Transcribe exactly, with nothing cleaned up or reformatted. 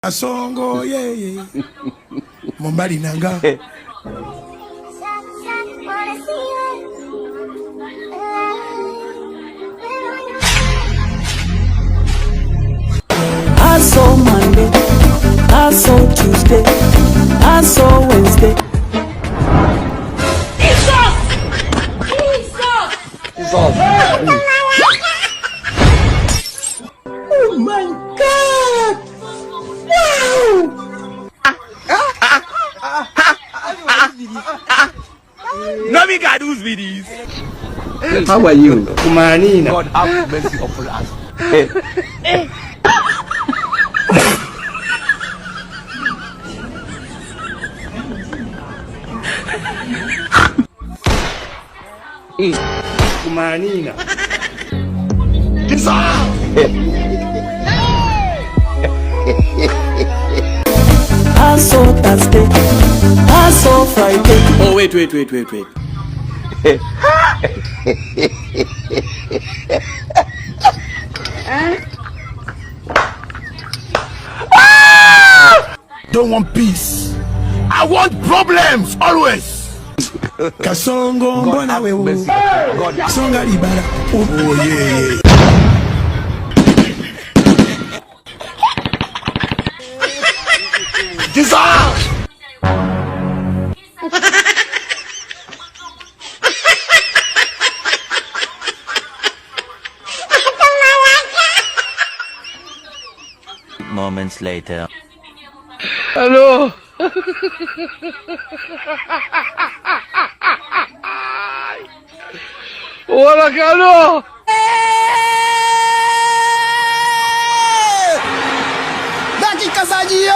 Kasongo, yeah, yeah. Mombali nanga. Aso Monday, aso Tuesday, aso Wednesday. Jesus! Jesus! Jesus! Oh my God! Wow! Nami God, whose be this? How are you? Kumanina. God have mercy upon us. Kumanina. Kisa? Aso Thursday, aso Friday. Oh, wait, wait, wait, wait, wait. Don't want peace. I want problems always. Kasongo mbona wewe. Songa libala. Oh, yeah, yeah. Jesus! Moments later. Hello. Wala kano. Dakika sa di yo.